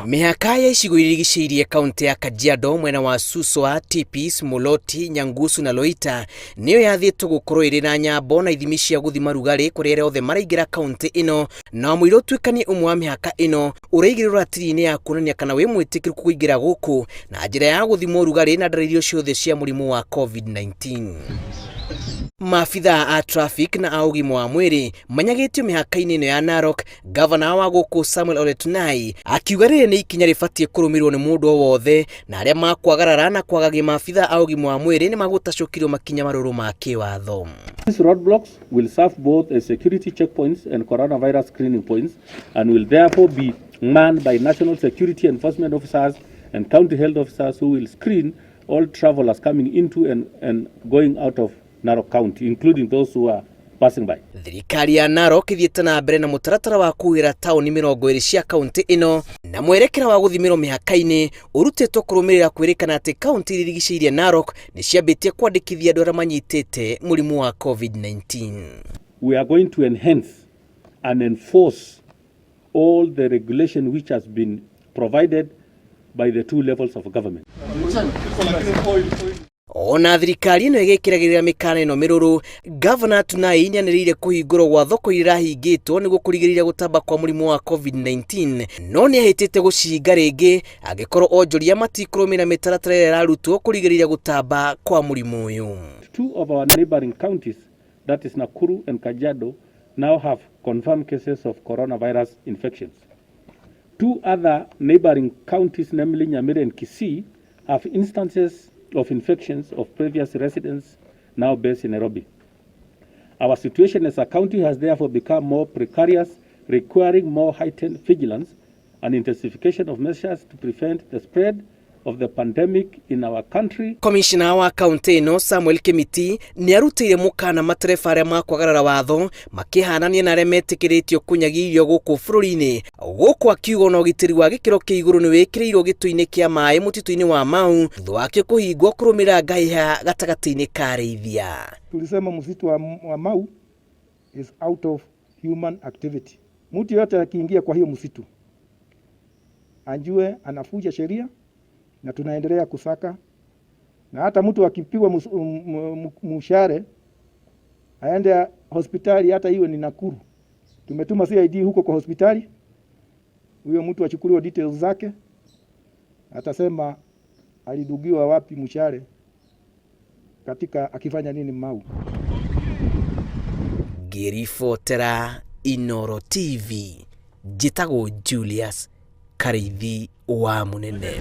Mĩhaka ya icigo irigicĩirie kaunti ya Kajiado mwena wa Suswa, Tipis, Moloti, Nyangusu na Loita nĩyo yathĩtwo gũkorwo ĩrĩ na nyambo na ithimi cia gũthima rugarĩ kũrĩ arĩa othe maraingĩra kaunti ĩno, na mũira ũtuĩkanie ũmwe wa mĩhaka ĩno ũraigĩrĩrwo ratiri-inĩ ya kuonania kana wĩ mwĩtĩkĩru kũingĩra gũkũ na njĩra ya gũthimwo rugarĩ na ndariri ciothe cia mũrimũ wa COVID-19. Maabithaa a traffic na a ũgima wa mwĩrĩ manyagĩtio mĩhaka-inĩ ĩno ya Narok. Gavana wa gũkũ Samuel Ole Tunai akiuga rĩrĩ nĩ ikinya rĩbatiĩ kũrũmĩrĩrwo nĩ mũndũ o wothe, na arĩa makwagarara na kwagagia maabithaa a ũgima wa mwĩrĩ nĩ magũtacũkĩrio makinya marũrũ ma kĩwatho. These roadblocks will serve both as security checkpoints and coronavirus screening points and will therefore be manned by national security enforcement officers and county health officers who will screen all travelers coming into and going out of Narok County, including those who are passing by. Thirikari ya Narok ĩthiĩte na mbere na mũtaratara wa kuhĩra taũni 20 cia kaunti ĩno, na mwerekera wa gũthimĩrwo mĩhaka-inĩ ũrutĩtwo kũrũmĩrĩra kwĩrĩkana atĩ kaunti iria irigicĩirie Narok nĩ ciambĩtie kwandĩkithia andũ arĩa manyitĩte mũrimũ wa COVID-19. We are going to enhance and enforce all the regulation which has been provided by the two levels of government. Ona thirikari ĩno ĩgĩkĩragĩrĩra mĩkana ĩno mĩrũrũ, Gavana Tunai nĩanĩrĩire kũhingũrwo gwa thoko iria irahingĩtwo nĩguo kũrigĩrĩria gũtamba kwa mũrimũ wa COVID-19, no nĩahĩtĩte gũcihinga rĩngĩ angĩkorwo onjoria matikũrũmĩrĩra mĩtaratara ĩrĩa ĩrarutwo kũrigĩrĩria gũtamba kwa mũrimũ ũyũ. Two of our neighboring counties, that is Nakuru and Kajiado, now have confirmed cases of coronavirus infections. Two other neighboring counties, namely Nyamira and Kisii, have instances of infections of previous residents now based in Nairobi. Our situation as a county has therefore become more precarious, requiring more heightened vigilance and intensification of measures to prevent the spread of the pandemic in our country. Komishona wa kaunti ĩno Samuel Kimiti nĩ arutĩire mũkana matereba arĩa makwagarara watho makĩhanania na arĩa metĩkĩrĩtio kũnyagia irio gũkũ bũrũri-inĩ, gũkũ akiuga ona ũgitĩri wa gĩkĩro kĩa igũrũ nĩ wĩkĩrĩirwo gĩtũ-inĩ kĩa maĩ mũtitũ-inĩ wa Mau thutha wakĩo kũhingwo kũrũmĩrĩra ngahĩha gatagatĩ-inĩ ka arĩithia. Tulisema msitu wa Mau is out of human activity. Mtu yote akiingia kwa hiyo msitu ajue anavunja sheria, na tunaendelea kusaka, na hata mtu akipigwa mshale aende hospitali, hata iwe ni Nakuru. Tumetuma CID huko kwa hospitali, huyo mtu achukuliwe details zake, atasema alidungiwa wapi mshale katika akifanya nini Mau. Ngĩribotera Inooro TV, njĩtagwo Julius Karĩithi wa Mũnene.